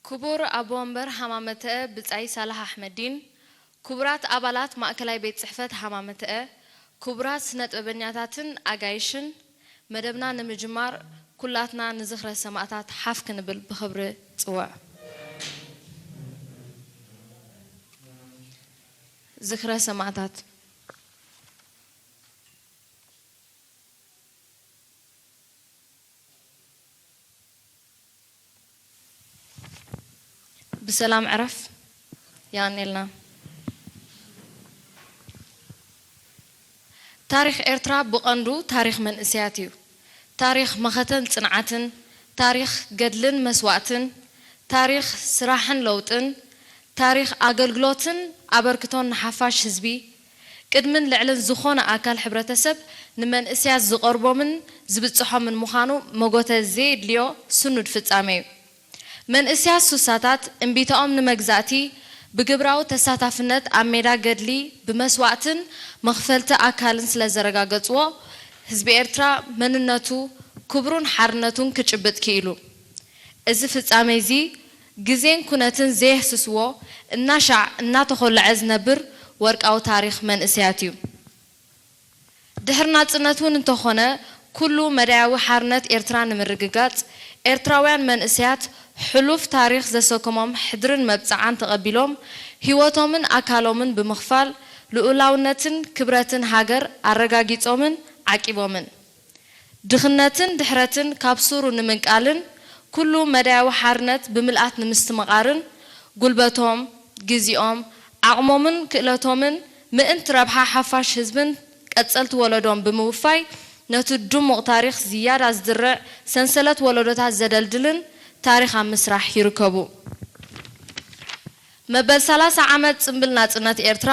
ክቡር ኣቦ ወንበር ሃማመተአ ብጻይ ሳላሕ ኣሕመዲን፣ ክቡራት ኣባላት ማእከላይ ቤት ጽሕፈት ሃማመተአ፣ ክቡራት ስነ-ጥበበኛታትን ኣጋይሽን፣ መደብና ንምጅማር ኩላትና ንዝኽረ ሰማእታት ሓፍ ክንብል ብኽብሪ ጽውዕ። ዝኽረ ሰማእታት። ብሰላም ዕረፍ። የቐንየልና። ታሪኽ ኤርትራ ብቐንዱ ታሪኽ መንእሰያት እዩ። ታሪኽ መኸተን ጽንዓትን፣ ታሪኽ ገድልን መስዋእትን፣ ታሪኽ ስራሕን ለውጥን፣ ታሪኽ ኣገልግሎትን ኣበርክቶን ንሓፋሽ ህዝቢ፣ ቅድምን ልዕልን ዝኾነ ኣካል ሕብረተሰብ ንመንእሰያት ዝቐርቦምን ዝብጽሖምን ምዃኑ መጎተ ዘየድልዮ ስኑድ ፍጻመ እዩ። መንእሰያት ሱሳታት እምቢታኦም ንመግዛእቲ ብግብራዊ ተሳታፍነት ኣብ ሜዳ ገድሊ ብመስዋእትን መኽፈልቲ ኣካልን ስለ ዘረጋገጽዎ፣ ህዝቢ ኤርትራ መንነቱ፣ ክብሩን ሓርነቱን ክጭብጥ ክኢሉ። እዚ ፍጻሜ እዚ ግዜን ኩነትን ዘየህስስዎ፣ እናሻዕ እናተኾለዐ ዝነብር ወርቃዊ ታሪኽ መንእሰያት እዩ። ድሕሪ ናጽነት እውን እንተኾነ፣ ኩሉ መዳያዊ ሓርነት ኤርትራ ንምርግጋጽ፣ ኤርትራውያን መንእሰያት ሕሉፍ ታሪኽ ዘሰከሞም ሕድርን መብጽዓን ተቐቢሎም፣ ህይወቶምን ኣካሎምን ብምኽፋል፣ ልኡላውነትን ክብረትን ሃገር ኣረጋጊጾምን ዓቂቦምን። ድኽነትን ድሕረትን ካብ ሱሩ ንምንቃልን፣ ኩሉ መዳያዊ ሓርነት ብምልኣት ንምስትምቓርን፣ ጉልበቶም፣ ግዜኦም፣ ዓቕሞምን ክእለቶምን ምእንቲ ረብሓ ሓፋሽ ህዝብን ቀጸልቲ ወለዶን ብምውፋይ፣ ነቲ ድሙቕ ታሪኽ ዝያዳ ዝድርዕ ሰንሰለት ወለዶታት ዘደልድልን ታሪኽ ኣብ ምስራሕ ይርከቡ። መበል ሰላሳ ዓመት ጽምብል ናጽነት ኤርትራ፣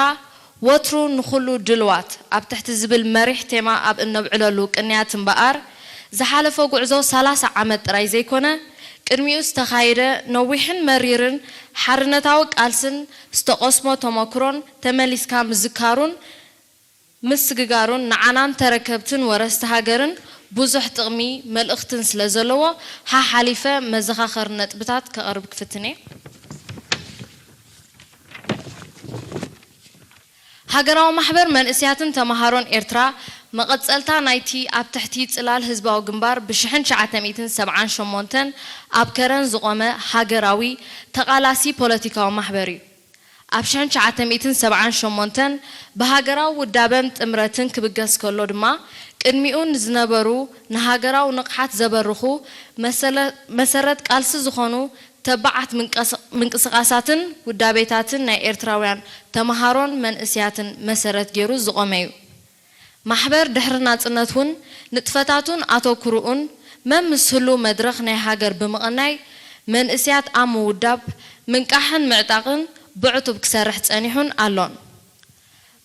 ወትሩ ንኹሉ ድልዋት ኣብ ትሕቲ ዝብል መሪሕ ቴማ ኣብ እነብዕለሉ ቅንያት እምበኣር፣ ዝሓለፈ ጉዕዞ ሰላሳ ዓመት ጥራይ ዘይኮነ፣ ቅድሚኡ ዝተኻየደ ነዊሕን መሪርን ሓርነታዊ ቃልስን ዝተቐስሞ ተመክሮን ተመሊስካ ምዝካሩን ምስግጋሩን ንዓናን ተረከብትን ወረስቲ ሃገርን ብዙሕ ጥቕሚ መልእኽትን ስለ ዘለዎ፣ ሓሓሊፈ መዘኻኸሪ ነጥብታት ከቕርብ ክፍትን እየ። ሃገራዊ ማሕበር መንእስያትን ተመሃሮን ኤርትራ፣ መቐጸልታ ናይቲ ኣብ ትሕቲ ጽላል ህዝባዊ ግንባር ብሽሕን ትሽዓተ ሚእትን ሰብዓን ሸሞንተን ኣብ ከረን ዝቖመ ሃገራዊ ተቓላሲ ፖለቲካዊ ማሕበር እዩ። ኣብ ሽሕን ትሽዓተ ሚእትን ሰብዓን ሸሞንተን ብሃገራዊ ውዳበን ጥምረትን ክብገስ ከሎ ድማ፣ ቅድሚኡ ንዝነበሩ ንሃገራዊ ንቕሓት ዘበርኹ መሰለ-፣ መሰረት ቃልሲ ዝኾኑ ተባዓት ምንቀስ-፣ ምንቅስቓሳትን ውዳቤታትን ናይ ኤርትራውያን ተመሃሮን መንእስያትን መሰረት ገይሩ ዝቖመ እዩ። ማሕበር ድሕሪ ናጽነት እውን ንጥፈታቱን ኣተኩሮኡን መምስ ህሉው መድረኽ ናይ ሃገር ብምቕናይ፣ መንእስያት ኣብ ምውዳብ፣ ምንቃሕን ምዕጣቕን ብዕቱብ ክሰርሕ ጸኒሑን ኣሎን።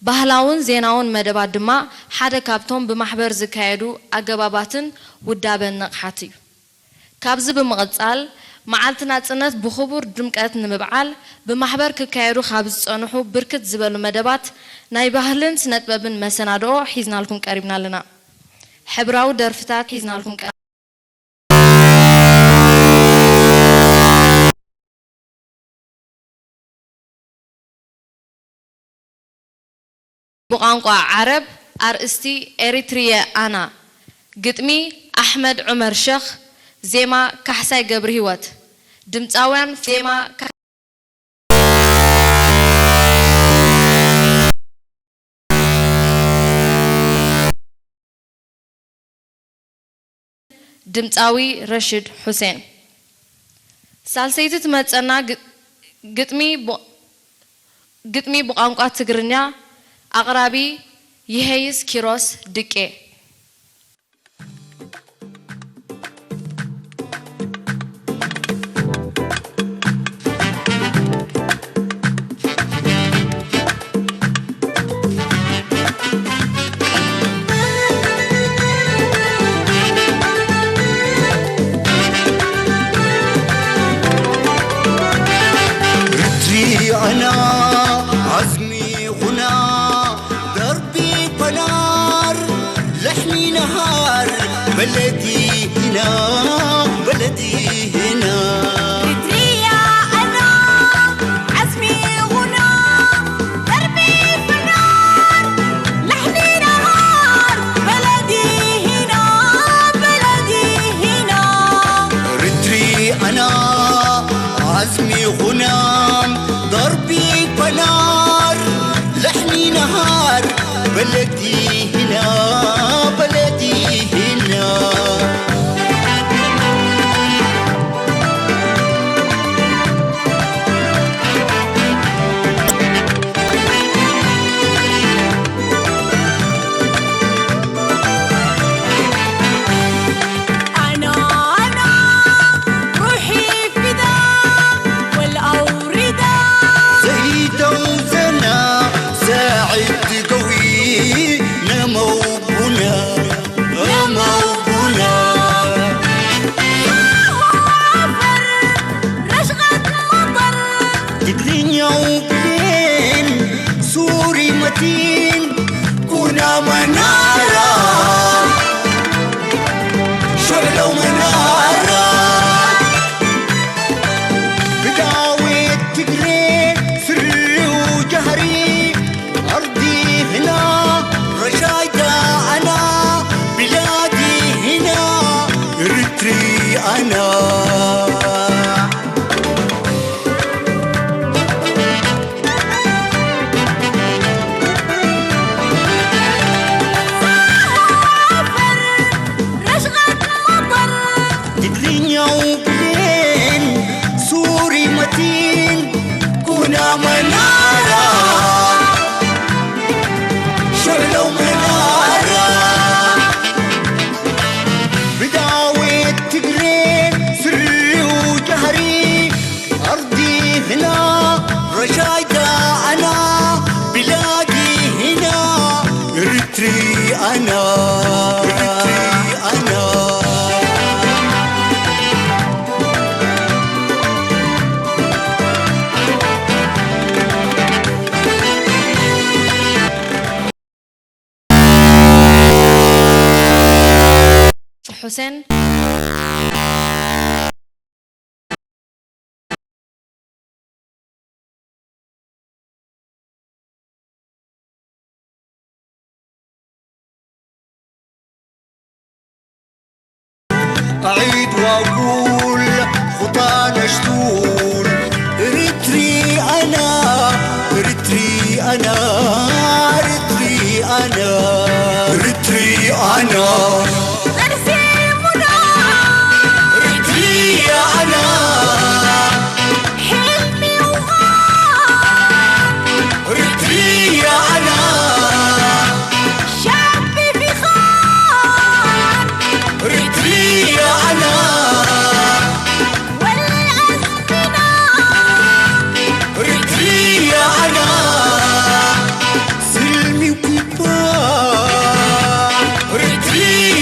ባህላውን ዜናውን መደባት ድማ ሓደ ካብቶም ብማሕበር ዝካየዱ ኣገባባትን ውዳበን ንቕሓት እዩ። ካብዚ ብምቕጻል፣ መዓልቲ ናጽነት ብኽቡር ድምቀት ንምብዓል፣ ብማሕበር ክካየዱ ካብ ዝጸንሑ ብርክት ዝበሉ መደባት ናይ ባህልን ስነጥበብን መሰናድኦ ሒዝናልኩም ቀሪብና ኣለና። ሕብራዊ ደርፍታት ሒዝናልኩም ቀ- ብቋንቋ ዓረብ። ኣርእስቲ ኤሪትሪየ ኣና። ግጥሚ ኣሕመድ ዑመር ሸኽ። ዜማ ካሕሳይ ገብርሂወት። ድምፃውያን ዜማ ድምጻዊ ረሽድ ሑሴን። ሳልሰይቲ ትመጸና ግ-፣ ግጥሚ ብ-፣ ግጥሚ ብቋንቋ ትግርኛ። ኣቕራቢ ይሄይስ ኪሮስ ድቄ። ርቲዕና ኣዝሚኹና ደርቢ ፓናር ለሕሚ ነሃር በለዲና በለዲና ርትርያ بلدي هنا، بلدي هنا. أنا، أنا، روحي فدا والأوردة. زيدة وزنا، ساعد قوي، نمو بنا، نمو بنا. عفر، رشقة مطر. تدرين يوم بلين، سوري متين، كنا منارة، شعلة ومنارة. بداوي تقري سري وجهري، أرضي هنا، رشايدة أنا، بلادي هنا، إرتري أنا. تدرين يوم بلين، سوري متين، كنا منارة، شعلة ومنارة. بداوي تقري سري وجهري، أرضي هنا، رشايدة أنا، بلادي هنا، إرتري أنا، إرتري أنا. حسين. أعيد وأقول، خطانا شتول. إرتري أنا، إرتري أنا، إرتري أنا، إرتري أنا. غرسي منى. إرتري أنا. حلمي وغار. إرتري أنا. شعبي في خار. إرتري أنا. والأزمنة. إرتري أنا. سلمي وكبار. إرتري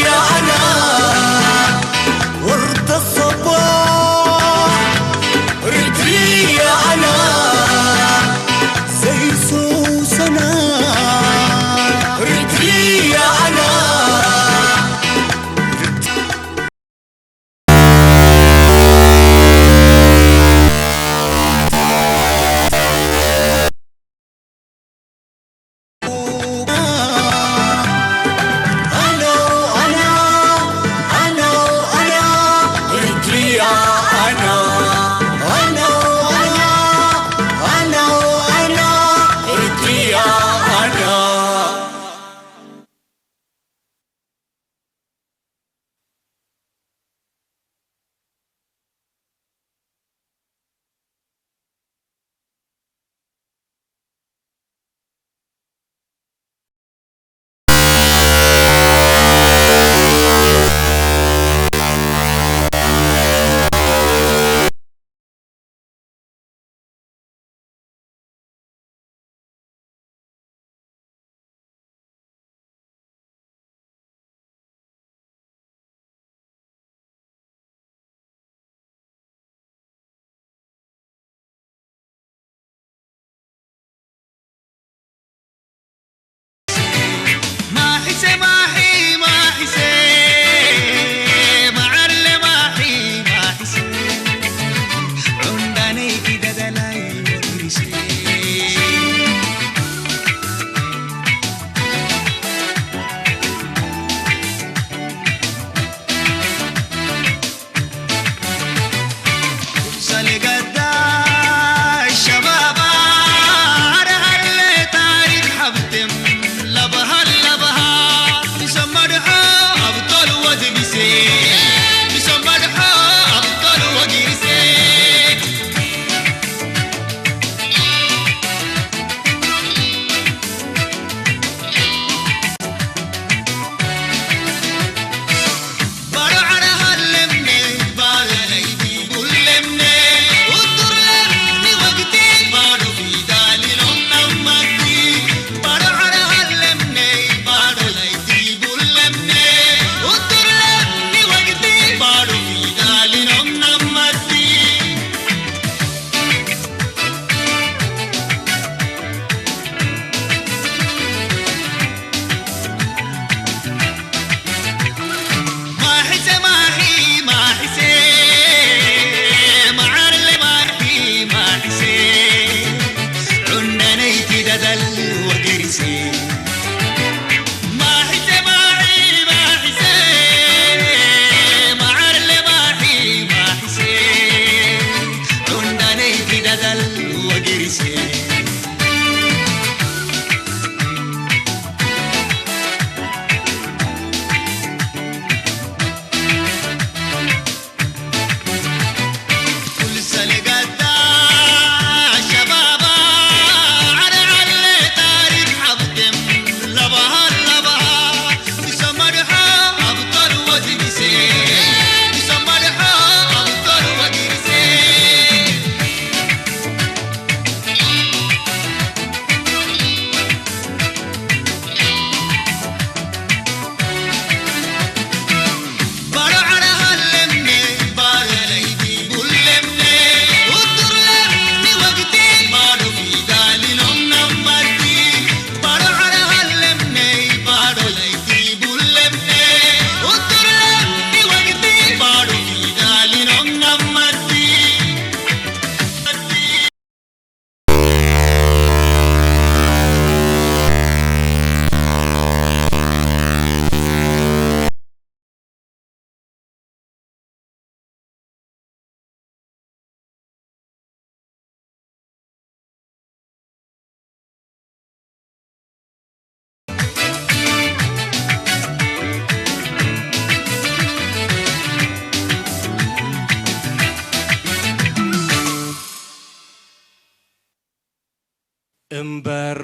እምበር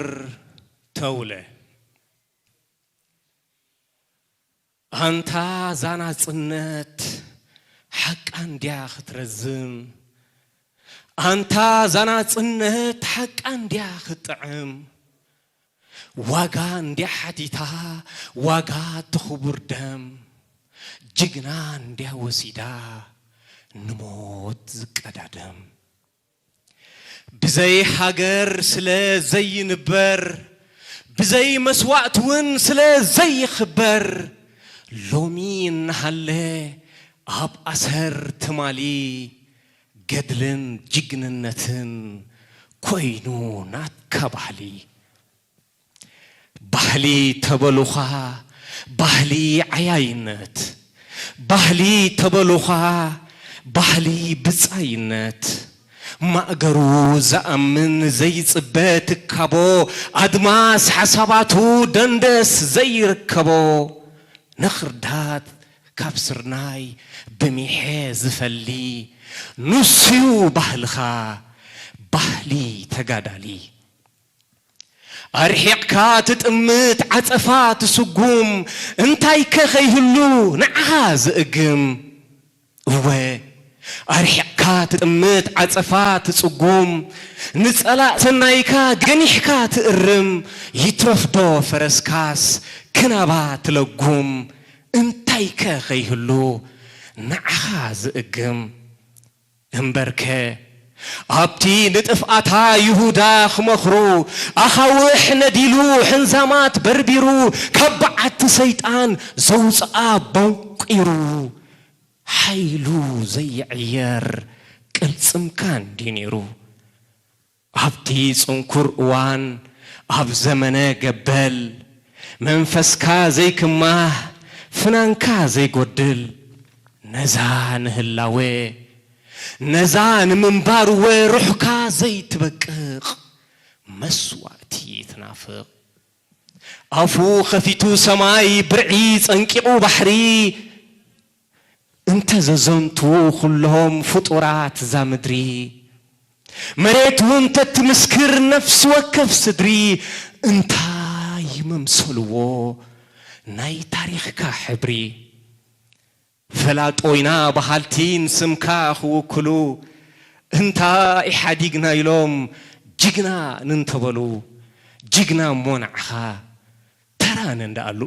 ተውለ ኣንታ ዛናጽነት ሓቃ እንድያ ክትረዝም ኣንታ ዛናጽነት ሓቃ እንድያ ክትጥዕም ዋጋ እንድያ ሓቲታ ዋጋ እቲ ክቡር ደም ጅግና እንድያ ወሲዳ ንሞት ዝቀዳደም ብዘይ ሃገር ስለ ዘይንበር ብዘይ መስዋእት እውን ስለ ዘይኽበር ሎሚ እናሃለ ኣብ ኣሰር ትማሊ ገድልን ጅግንነትን ኮይኑ ናትካ ባህሊ ባህሊ ተበሉኻ ባህሊ ዓያይነት ባህሊ ተበሉኻ ባህሊ ብጻይነት ማእገሩ ዝኣምን ዘይጽበ ትካቦ ኣድማስ ሓሳባቱ ደንደስ ዘይርከቦ ንኽርዳት ካብ ስርናይ ብሚሐ ዝፈሊ ንሱዩ ባህልኻ ባህሊ ተጋዳሊ ኣርሒቕካ ትጥምት ዓጸፋ ትስጉም እንታይከ ከይህሉ ንዓኻ ዝእግም እወ ኣርሒቕካ ትጥምት ዓጸፋ ትጽጉም ንጸላእ ሰናይካ ገኒሕካ ትእርም ይትረፍዶ ፈረስካስ ክናባ ትለጉም እንታይከ ከይህሉ ንዓኻ ዝእግም እምበርከ ኣብቲ ንጥፍኣታ ይሁዳ ክመኽሩ ኣኻውሕ ነዲሉ ሕንዛማት በርቢሩ ካብ በዓቲ ሰይጣን ዘውፅኣ በንቂሩ ሓይሉ ዘይዕየር ቅልፅምካ እንዲ ነይሩ ኣብቲ ጽንኩር እዋን ኣብ ዘመነ ገበል መንፈስካ ዘይክማህ ፍናንካ ዘይጎድል ነዛ ንህላወ ነዛ ንምንባርወ ሩሕካ ዘይትበቅቕ መስዋእቲ ትናፍቕ ኣፉ ኸፊቱ ሰማይ ብርዒ ጸንቂቑ ባሕሪ እንተ ዘዘንቱ ኩሎም ፍጡራት እዛ ምድሪ መሬት እውን ተትምስክር ነፍሲ ወከፍ ስድሪ እንታይ መምሰልዎ ናይ ታሪኽካ ሕብሪ ፈላጦይና በሃልቲ ንስምካ ክውክሉ እንታ ኢሓዲግና ኢሎም ጅግና ንንተበሉ ጅግና እሞ ንዓኻ ተራ ነንደኣሉ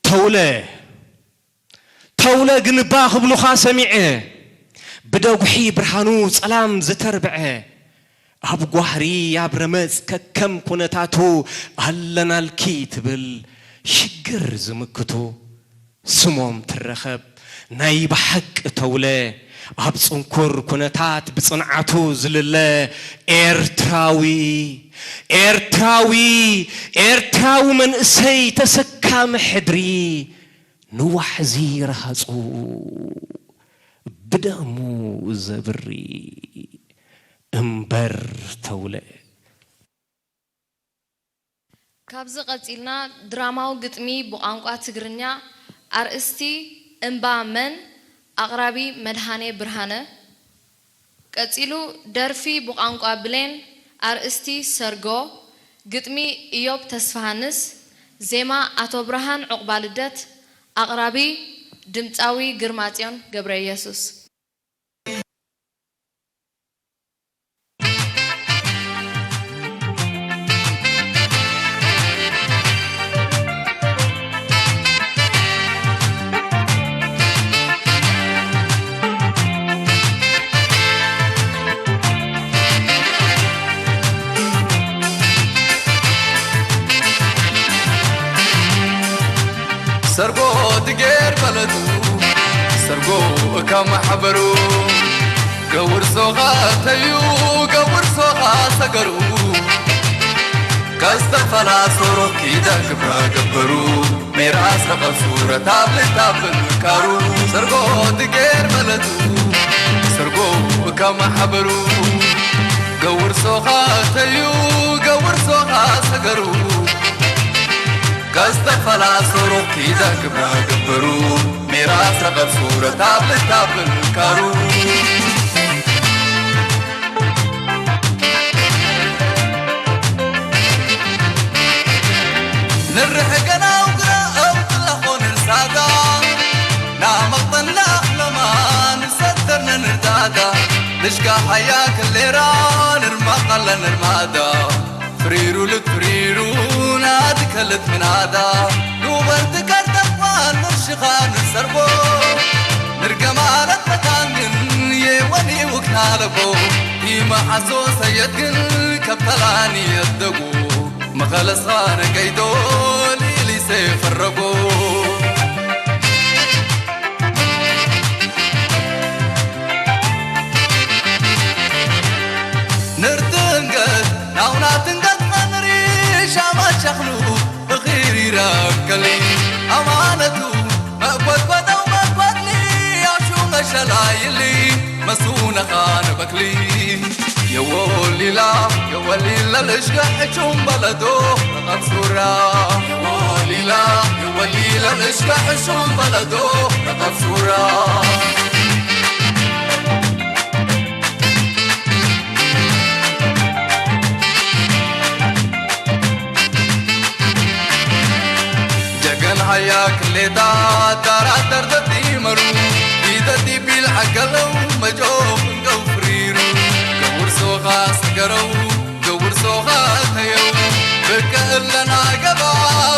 ተውለ ተውለ ግንባ ክብሉኻ ሰሚዐ ብደጉሒ ብርሃኑ ጸላም ዝተርብዐ ኣብ ጓህሪ ኣብ ረመጽ ከከም ኩነታቱ ኣለናልኪ ትብል ሽግር ዝምክቱ ስሞም ትረኸብ ናይ ብሓቂ ተውለ ኣብ ጽንኩር ኩነታት ብጽንዓቱ ዝልለ ኤርትራዊ ኤርትራዊ ኤርትራዊ መንእሰይ ተሰካሚ ሕድሪ ንዋሕዚ ረሃጹ ብደሙ ዘብሪ እምበር ተውለ። ካብዚ ቀጺልና ድራማዊ ግጥሚ ብቋንቋ ትግርኛ ኣርእስቲ እምባ መን ኣቕራቢ መድሃኔ ብርሃነ ቀጺሉ ደርፊ ብቋንቋ ብሌን ኣርእስቲ ሰርጎ ግጥሚ እዮብ ተስፋሃንስ ዜማ ኣቶብርሃን ዑቕባልደት ኣቕራቢ ድምጻዊ ግርማጽዮን ገብረየሱስ። ሰርጎ ትጌር በለቱ ሰርጎ እካ ማሕበሩ ገውር ሶኻ ተዩ ገውር ሶኻ ሰገሩ ከስተፈላ ሶሮ ኪዳ ግብራ ገበሩ ሜራስ ረቐሱ ረታብል ታብል ካሩ ሰርጎ ትጌር በለቱ ሰርጎ እካ ማሕበሩ ገውር ሶኻ ተዩ ገውር ሶኻ ሰገሩ ከስተፈላ ሶሮ ኪዳ ግብራ ገበሩ ሜራስ ረቐሱ ረታብል ታብል ካሩ ልሽካ ሓያ ክሌራ ንርማቕ ኣለን እርማዳ ፍሪሩ ልትፍሪሩ ናድከልት ምናዳ ዱበርቲ ከርተኳን ንርሽኻ ንሰርቦ ንርገማለት መታንግን የወኒ ውክናለቦ ይመሓሶ ሰየድግን ከብተላኒ የደጉ መኸለስኻ ነገይዶ ሊሊሴ ፈረጎ ንርትንገት ናውና ትንገት ኸንሪ ሻማ ሸኽሉ እኺር ይረከሊ ኣማነቱ መጎድጎዳው መጎድሊ ኣሹ መሸላይሊ መሱነኻ ንበክሊ የወሊላ የወሊላ ልሽጋ ሕሹም በለዶ ረቐብ ሱራ የወሊላ የወሊላ ልሽጋ ሕሹም በለዶ ረቐብ ሱራ ጀገን ሃያ ክሌታ ዳራተር ተጢመሩ ኢተጢ ቢል ዓገለው መጆ ፍንገው ፍሪሩ ገውርሶኻ ሰገረው ገውርሶኻ ተየው ብቀ እለና ገባ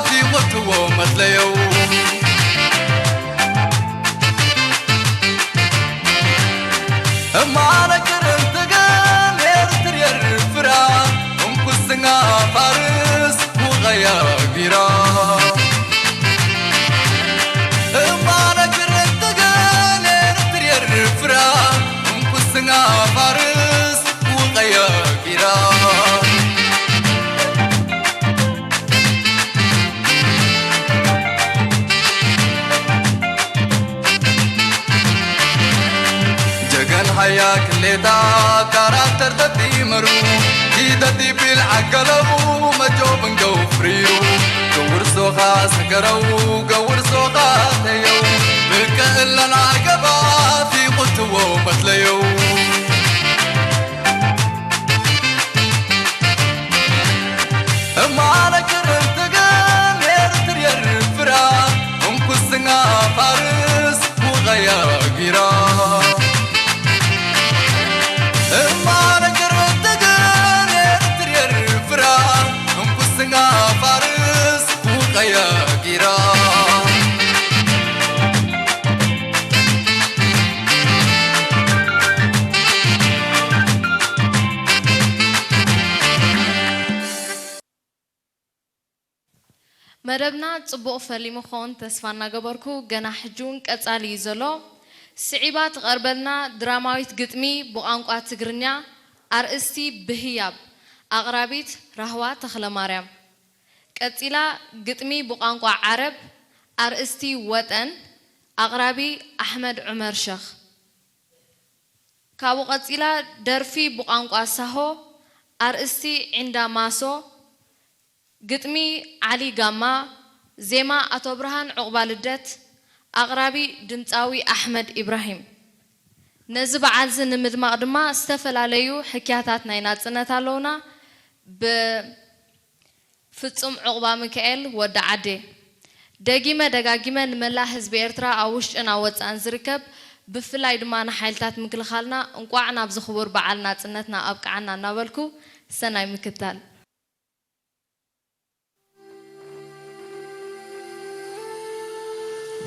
ፊወትዎ መትለየው እማነግር እንትገን ኤርትር የርፍራ እንኩስና ፋርስ ውቐያ ቢራ እማነግር እንትገን ኤርትር የርፍራ እንኩስና ፋርስ ውቐያ ቢራ ጀገን ሃያ ክሌታ ካራክተር ተጢመሩ ኪደቲ ቢል ዓገለው መጆ ብንገው ፍሪሩ ገውርሶኻ ሰገረው ገውርሶኻ ተየው ብቀ እለና ገባ ፊቁትዎ መትለየው እማነግር እንትገን ኤርትር የርፍራ እንኩስና ፋርስ ውቐያ ጊራ እማነግር እንትገን ኤርትር የርፍራ እንኩስና ፋርስ ውቐያ ጊራ መደብና ጽቡቕ ፈሊሙ ክኸውን ተስፋ እናገበርኩ፣ ገና ሕጂ እውን ቀጻሊ እዩ ዘሎ። ስዒባ ትቐርበልና ድራማዊት ግጥሚ ብቋንቋ ትግርኛ፣ ኣርእስቲ ብህያብ፣ ኣቕራቢት ራህዋ ተኽለማርያም። ቀጺላ ግጥሚ ብቋንቋ ዓረብ፣ ኣርእስቲ ወጠን፣ ኣቕራቢ ኣሕመድ ዑመር ሸኽ። ካብኡ ቀጺላ ደርፊ ብቋንቋ ሳሆ፣ ኣርእስቲ ዒንዳ ማሶ፣ ግጥሚ ዓሊ ጋማ፣ ዜማ ኣቶ ብርሃን ዑቕባልደት፣ ኣቕራቢ ድምጻዊ ኣሕመድ ኢብራሂም። ነዚ በዓል እዚ ንምድማቕ ድማ ዝተፈላለዩ ሕክያታት ናይ ናጽነት ኣለውና። ብ ፍጹም ዑቕባሚካኤል ወዲ ዓዴ። ደጊመ ደጋጊመ ንመላእ ህዝቢ ኤርትራ ኣብ ውሽጥን ኣብ ወጻእን ዝርከብ ብፍላይ ድማ ንሓይልታት ምክልኻልና እንቋዕ ናብዚ ክቡር በዓል ናጽነትና ኣብቅዓና እናበልኩ ሰናይ ምክታል።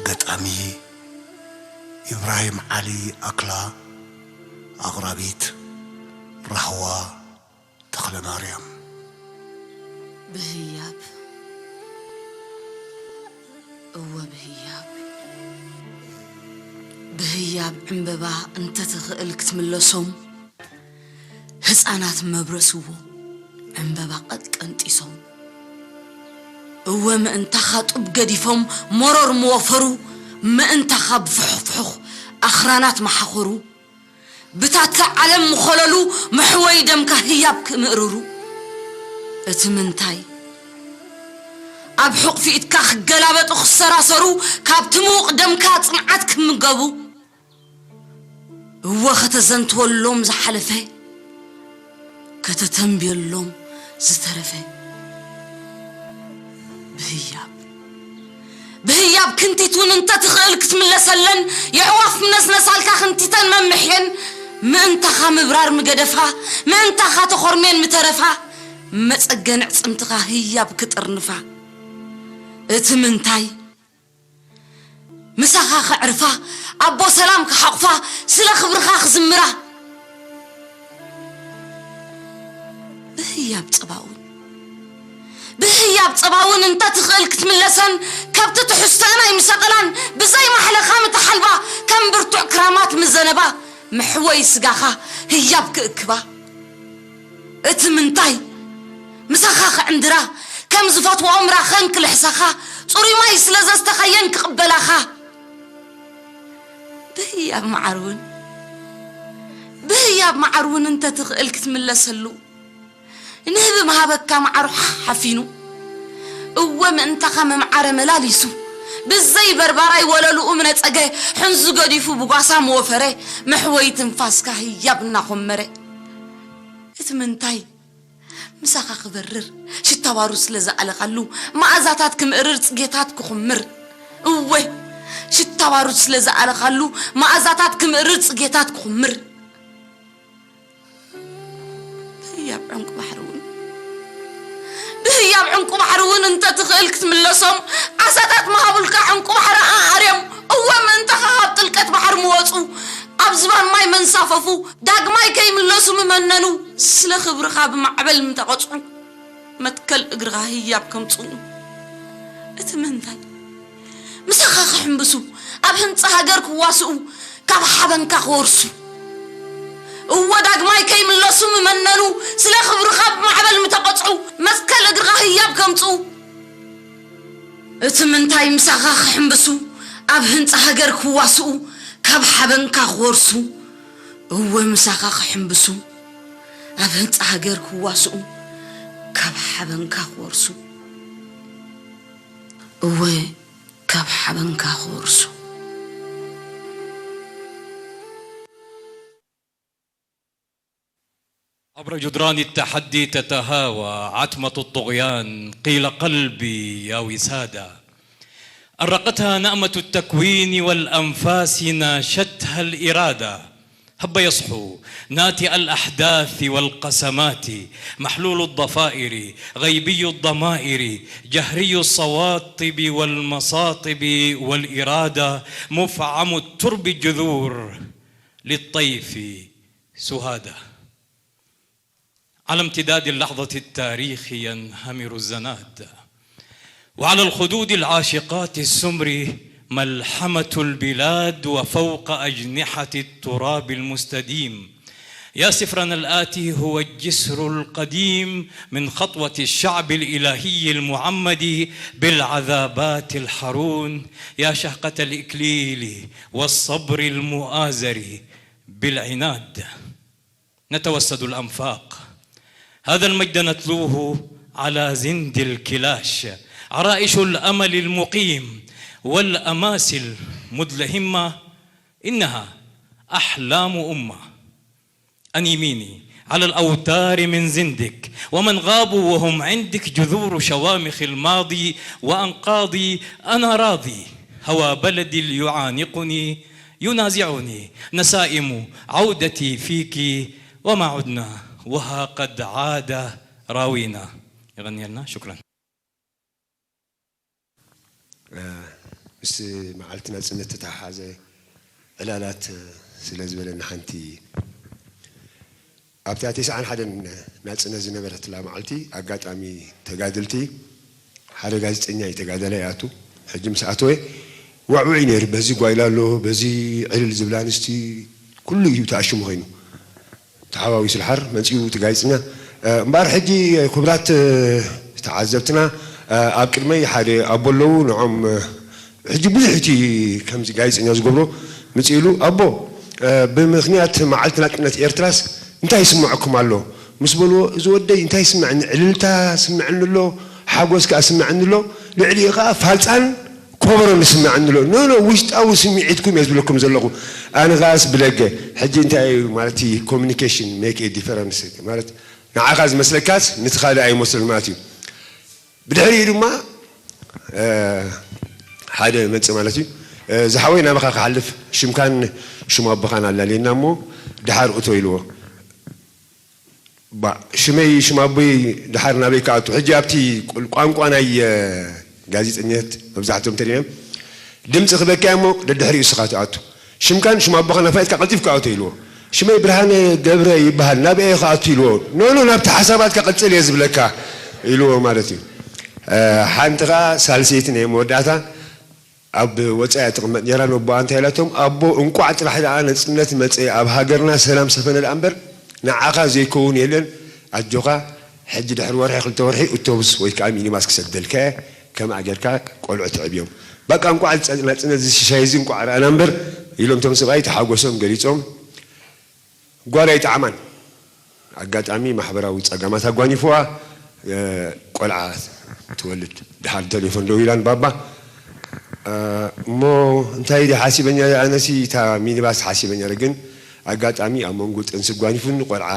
ገጣሚ ኢብራሂም ዓሊ ኣክላ፣ ኣቕራቢት ራህዋ ተኽለማርያም። ብህያብ፣ እወ ብህያብ፣ ብህያብ ዕምበባ እንተትኽእል ክትምለሶም፣ ህፃናት መብረስዎ ዕምበባ ቀጥቀንጢሶም፣ እወ ምእንታኻ ጡብ ገዲፎም መሮር ምወፈሩ፣ ምእንታኻ ብፍሑኽፍሑኽ ኣኽራናት መሓኾሩ፣ ብታተ ዓለም ምኾለሉ መሕወይ ደምካ ህያብ ክምእርሩ። እቲ ምንታይ ኣብ ሕቑፊ ኢድካ ክገላበጡ ክሰራሰሩ ካብቲ ምዉቕ ደምካ ጽንዓት ክምገቡ። እወ ከተዘንትወሎም ዝሓለፈ ከተተንብየሎም ዝተረፈ። ብህያብ ብህያብ ክንቲት እውን እንተትኽእል ክትምለሰለን የዕዋፍ ምነስነሳልካ ክንቲተን መምሕየን ምእንታኻ ምብራር ምገደፋ፣ ምእንታኻ ተኾርሜን ምተረፋ፣ መጸገን ዕጽምትኻ ህያብ ክጥርንፋ። እቲ ምንታይ ምሳኻ ከዕርፋ፣ ኣቦ ሰላም ክሓቑፋ፣ ስለ ክብርኻ ክዝምራ። ብህያብ ጸባውን፣ ብህያብ ጸባውን እንተ ትኽእል ክትምለሰን፣ ከብቲ ትሕዝተአን ኣይምሰቐላን፣ ብዘይ ማሕለኻ ምተሓልባ፣ ከም ብርቱዕ ክራማት ምዘነባ፣ መሕወይ ስጋኻ ህያብ ክእክባ። እቲ ምንታይ ምሳኻ ክዕንድራ፣ ከም ዝፈትወኦም ራኸን ክልሕሰኻ፣ ጽሩይ ማይ ስለ ዘስተኻየን ክቕበላኻ። ብህያብ መዓር እውን፣ ብህያብ መዓር እውን እንተ ትኽእል ክትምለሰሉ፣ ንህቢ ምሃበካ መዓር ሓፊኑ፣ እወ ምእንታኻ መምዓረ መላሊሱ፣ ብዘይ በርባራይ ወለልኡ ምነጸገ፣ ሕንዙ ገዲፉ ብጓሳ ምወፈረ፣ መሕወይ ትንፋስካ ህያብ እናኾመረ። እቲ ምንታይ ምሳኻ ክበርር፣ ሽታ ባሩድ ስለ ዝኣለኻሉ፣ መኣዛታት ክምእርር ጽጌታት ክኹምር። እወ ሽታ ባሩድ ስለ ዝኣለኻሉ፣ መኣዛታት ክምእርር ጽጌታት ክኹምር። ብህያብ ዕንቁ ባሕሪ እውን፣ ብህያብ ዕንቁ ባሕሪ እውን እንተ ትኽእል ክትምለሶም፣ ዓሳታት ምሃቡልካ ዕንቁ ባሕሪ ኣኣርዮም። እወ ምእንታኻ ካብ ጥልቀት ባሕሪ ምወጹ፣ ኣብ ዝባን ማይ መንሳፈፉ፣ ዳግማይ ከይምለሱ ምመነኑ፣ ስለ ክብርኻ ብማዕበል ምተቐጽዑ፣ መትከል እግርኻ ህያብ ከምጽኡ። እቲ ምንታይ ምሳኻ ክሕምብሱ፣ ኣብ ህንጻ ሃገር ክዋስኡ፣ ካብ ሓበንካ ክወርሱ። እወ ዳግማይ ከይምለሱ ምመነኑ፣ ስለ ክብርኻ ብማዕበል ምተቐጽዑ፣ መትከል እግርኻ ህያብ ከምጽኡ። እቲ ምንታይ ምሳኻ ክሕምብሱ፣ ኣብ ህንጻ ሃገር ክዋስኡ፣ ካብ ሓበንካ ክወርሱ። እወ ምሳኻ ክሕምብሱ፣ ኣብ ህንጻ ሃገር ክዋስኡ፣ ካብ ሓበንካ ክወርሱ። እወ ካብ ሓበንካ ክወርሱ። عبر جدران التحدي تتهاوى عتمة الطغيان، قيل قلبي يا وسادة. أرقتها نأمة التكوين والأنفاس ناشدتها الإرادة. هب يصحو ناتئ الأحداث والقسمات، محلول الضفائر، غيبي الضمائر، جهري الصواطب والمصاطب والإرادة، مفعم الترب الجذور للطيف سهادة. على امتداد اللحظة التاريخ ينهمر الزناد، وعلى الخدود العاشقات السمر ملحمة البلاد، وفوق أجنحة التراب المستديم. يا سفرنا الآتي هو الجسر القديم من خطوة الشعب الإلهي المعمد بالعذابات الحرون، يا شهقة الإكليل والصبر المؤازر بالعناد. نتوسد الأنفاق، هذا المجد نتلوه على زند الكلاش، عرائش الأمل المقيم والأماسي المدلهمة، إنها أحلام أمة. أنيميني على الأوتار من زندك، ومن غابوا وهم عندك جذور شوامخ الماضي وأنقاضي. أنا راضي، هوى بلدي ليعانقني ينازعني نسائم عودتي فيك، وما عدنا وها قد عاد راوينا. يغني لنا. شكرا. ምስ መዓልቲ ናጽነት ዝተተሓሓዘ ዕላላት ስለ ዝበለኒ ሓንቲ ኣብታ ተስዓን ሓደን ናጽነት ዝነበረትላ መዓልቲ ኣጋጣሚ ተጋደልቲ ሓደ ጋዜጠኛ እዩ ተጋዳላይ ኣቱ ሕጂ ምስ ኣተወ ዋዕውዕ እዩ ነይሩ በዚ ጓይላ ኣሎ በዚ ዕልል ዝብላ ኣንስቲ ኩሉ እዩ ተኣሽሙ ኮይኑ ተሓዋዊሱ ድሓር መጺኡ እቲ ጋዜጠኛ እምበኣር ሕጂ ክቡራት ተዓዘብትና ኣብ ቅድመይ ሓደ ኣቦ ኣለዉ ንዖም ሕጂ ብዙሕ እቲ ከምዚ ጋዜጠኛ ዝገብሮ ምጽእ ኢሉ ኣቦ ብምኽንያት መዓልቲ ናጽነት ኤርትራስ እንታይ ይስምዐኩም ኣሎ ምስ በልዎ እዚ ወደይ እንታይ ይስምዐኒ ዕልልታ ስምዐኒ ኣሎ ሓጎስ ከኣ ስምዐኒ ኣሎ ልዕሊኡ ከኣ ፋልጻን ኮበሮን ይስምዐኒ ኣሎ። No no ውሽጣዊ ስምዒትኩም እየ ዝብለኩም ዘለኹ። ኣነ ከኣስ ብደገ ሕጂ እንታይ እዩ ማለት communication make a difference ማለት ንዓኻ ዝመስለካስ ንቲ ካልእ ኣይመስልን ማለት እዩ። ብድሕሪኡ ድማ ሓደ መጽእ ማለት እዩ። ዝሓወይ ናባኻ ክሓልፍ ሽምካን ሽም ኣቦኻን ኣላልየና እሞ ደሓር እቶ ኢልዎ። ባ ሽመይ ሽም ኣቦይ ደሓር ናበይ ክኣቱ? ሕጂ ኣብቲ ቁል- ቋንቋ ናይ እ፣ ጋዜጠኛት መብዛሕትኦም ተሪኦም ድምፂ ክበካ እሞ ደድሕሪኡ እስኻ ትኣቱ። ሽምካን ሽም ኣቦኻን ኣፋይጥካ ቀልጢፍካ ኣቶ ኢልዎ። ሽመይ ብርሃነ ገብረ ይበሃል ናበይ ክኣቱ ኢልዎ። ኖ ኖ ናብቲ ሓሳባትካ ቀፅል እየ ዝብለካ ኢልዎ ማለት እዩ። እ፣ ሓንቲ ኸዓ ሳልሰይቲ ናይ መወዳእታ ኣብ ወፃኢ እያ ትቕመጥ ነይራ። ነቦኣ እንታይ ኢላቶም? ኣቦ እንቋዕ ጥራሕ ደኣ ነፅነት መፀ፣ ኣብ ሃገርና ሰላም ሰፈነ ደኣ እምበር ንዓኻ ዘይከውን የለን። ኣጆኻ ሕጂ ድሕሪ ወርሒ ክልተ ወርሒ እቶብስ ወይ ከዓ ሚኒባስ ክሰደልካ እየ፣ ከምኣ ጌርካ ቆልዑ ትዕብዮም። በቃ እንቋዕ ፀ- ናፅነት እዚ ሽሻይ እዚ እንቋዕ ረኣና እምበር ኢሎም እቶም ሰብኣይ ተሓጎሶም ገሊፆም። ጓል ኣይጠዓማን። ኣጋጣሚ ማሕበራዊ ጸገማት ኣጓኒፍዋ፣ እ፣ ቆልዓ ትወልድ። ደሓር ቴሌፎን ደው ኢላን ባባ፣ እ፣ እሞ እንታይ ድየ ሓሲበ ነይረ፣ ኣነሲ እታ ሚኒባስ ሓሲበ ነይረ፣ ግን ኣጋጣሚ ኣብ መንጎ ጥንሲ ኣጓኒፉኒ ቆልዓ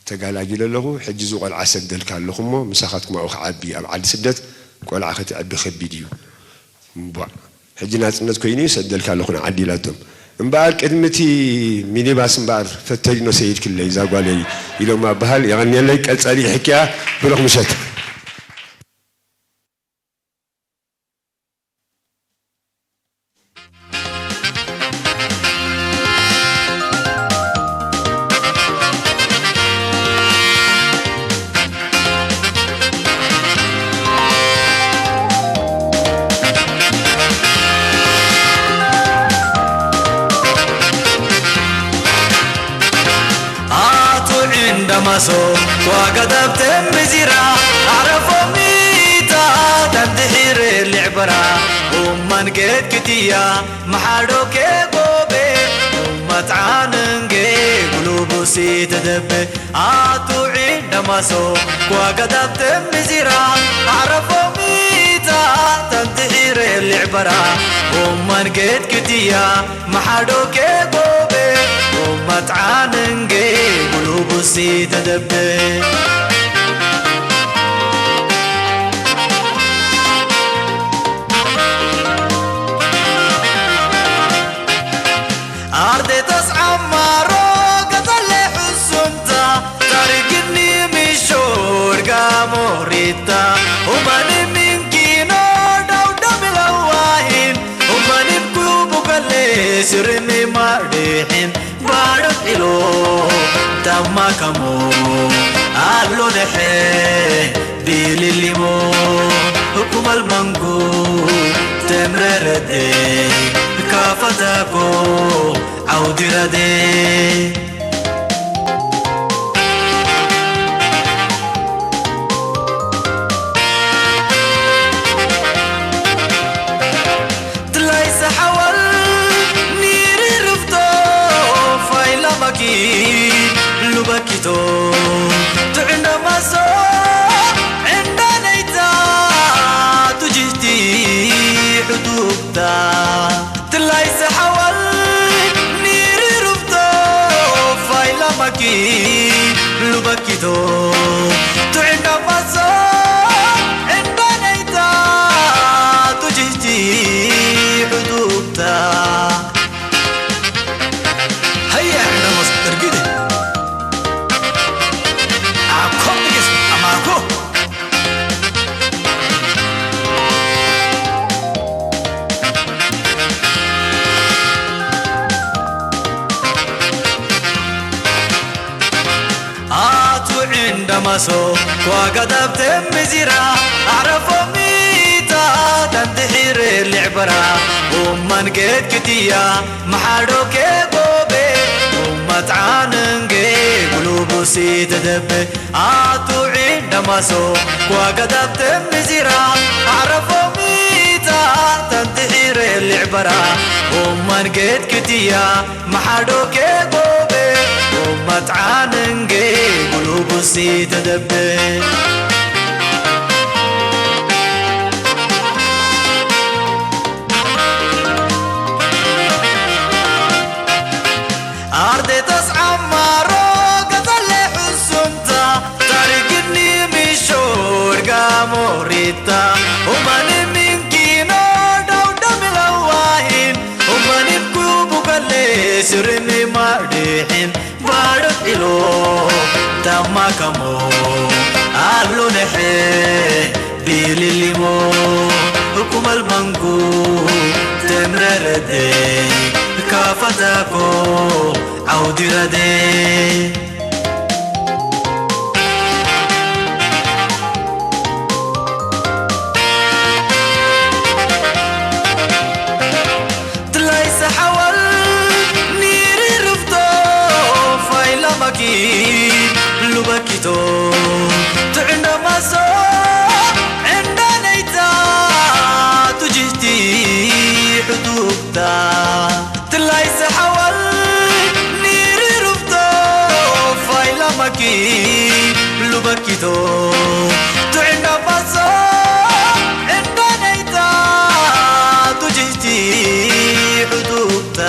ተጋላጊለ ኣለኹ። ሕጂ እዚ ቆልዓ ሰደልካ ኣለኹ እሞ ምሳኻትኩም ኣብኡ ክዓቢ፣ ኣብ ዓዲ ስደት ቆልዓ ከተዕቢ ከቢድ እዩ። እምቧእ፣ ሕጂ ናጽነት ኮይኑ እዩ ሰደልካ ኣለኹ ንዓዲ ኢላቶም። እምበኣር ቅድሚ እቲ ሚኒባስ እምበኣር ፈተሊኖ ሰይድክለይ እዛ ጓለይ ኢሎማ በሃል። የቐንየለይ። ቀጻሊ ይሕክያ። ብሩኽ ምሸት። ኣቱ ዕንዳማሶ ኳጋዳብ ተምብዚራ ኣዕረፎ ሚታ ተምድሒር ልዕበራ ኡማን ገድ ክትያ መሓዶ ኬጎቤ ኡማት ዓንንጌ ጉሉቡሲ ተደበ ኣቱ ዕንዳማሶ ኳጋዳብ ተምብዚራ ኣዕረፎ ሚታ ተምድሒር ልዕበራ ኡማን ገድ ክትያ መሓዶ ኬጎቤ ኡማት ዓንንጌ ጉሉቡሲ ተደበ ኣርዴ ተስዓማሮ ገጸለ ሕሱምታ ታሪክኒ ምሾ ወርጋ ሞሪታ ኡማን ምንኪኖ ዳውዳም ለዋሂን ኡማን ኩቡ ከለ ስርሚ ማርድሒን ባዶ ኢሎ ታማካሞ ኣሎ ደሐ ቢልሊሞ ህኩመል መንጉ ተምረረደ ካፈታኮ ዓውዲ ረደ ትላይ ሰሓዋል ኒሪ ርፍቶ ፋይላ ማኪ ሉበኪቶ ትዕንደ ማሶ ዕንዳ ነይታ ቱጅህቲ ሕዱብታ ትላይ ሰሓዋል ኒሪ ርፍቶ ፋይላ ማኪ ሉበኪቶ ትዕንደ ማሶ ዕንዳ ነይታ ቱጅህቲ ሕዱብታ ሃያ ዕንዳ ማሶ እርግዲ ኣኮ ብግስ ኣማርኮ ኣቱ ዕንዳማሶ ኳጋዳብ ተምዚራ ኣዕረፎ ሚታ ተምድሒር ልዕበራ ኡማን ገድ ክትያ መሓዶ ኬጎቤ ኡማት ዓንንጌ ጉሉቡሲ ተደበ ኣቱ ዒንዳማሶ ኳጋዳብ ተምዚራ ኣዕረፎ ሚታ ተምድሒር ልዕበራ ኡማን ገድ ክትያ መሓዶ ኬጎቤ ኡማት ዓንንጌ ጉሉቡሲ ተደበ ኣርዴ ተስዓማሮ ገጸለ ሕሱምታ ታሪክኒ ምሾር ጋሞሪታ ኡማን ምንኪኖ ዳውዳም ለዋሂን ኡማን ኩቡ ከለ ስርኒ ማርድሒን ታማካሞ ኣሎ ነሐ ቢልሊሞ፣ እኩመል መንጉ ተምረረደ ካፋታኮ ዓውዲረደ። ትላይ ሰሓዋል ኒሪ ርፍቶ ፋይላ ማኪ ሉበኪቶ ትዕንዳ ማሶ ዕንዳ ነይታ ቱጅህቲ ሕዱብታ። ትላይ ሰሓዋል ኒሪ ርፍቶ ፋይላ ማኪ ሉበኪቶ ትዕንዳ ማሶ ዕንዳ ነይታ ቱጅህቲ ሕዱብታ።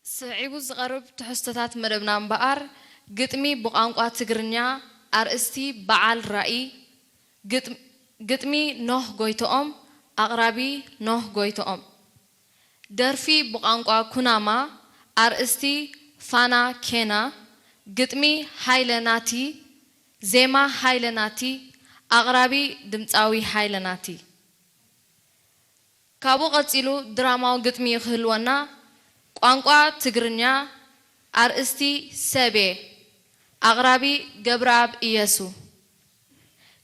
ስዒቡ ዝቐርብ ትሕዝቶታት መደብና እምበኣር፣ ግጥሚ ብቋንቋ ትግርኛ፣ ኣርእስቲ በዓል ራኢ፣ ግጥም-፣ ግጥሚ ኖህ ጎይትኦም፣ ኣቕራቢ ኖህ ጎይትኦም። ደርፊ ብቋንቋ ኩናማ፣ ኣርእስቲ ፋና ኬና፣ ግጥሚ ሃይለ ናቲ፣ ዜማ ሃይለ ናቲ፣ ኣቕራቢ ድምጻዊ ሃይለ ናቲ። ካብኡ ቀጺሉ ድራማዊ ግጥሚ ክህልወና፣ ቋንቋ ትግርኛ፣ ኣርእስቲ ሰቤ፣ ኣቕራቢ ገብረኣብ ኢየሱ።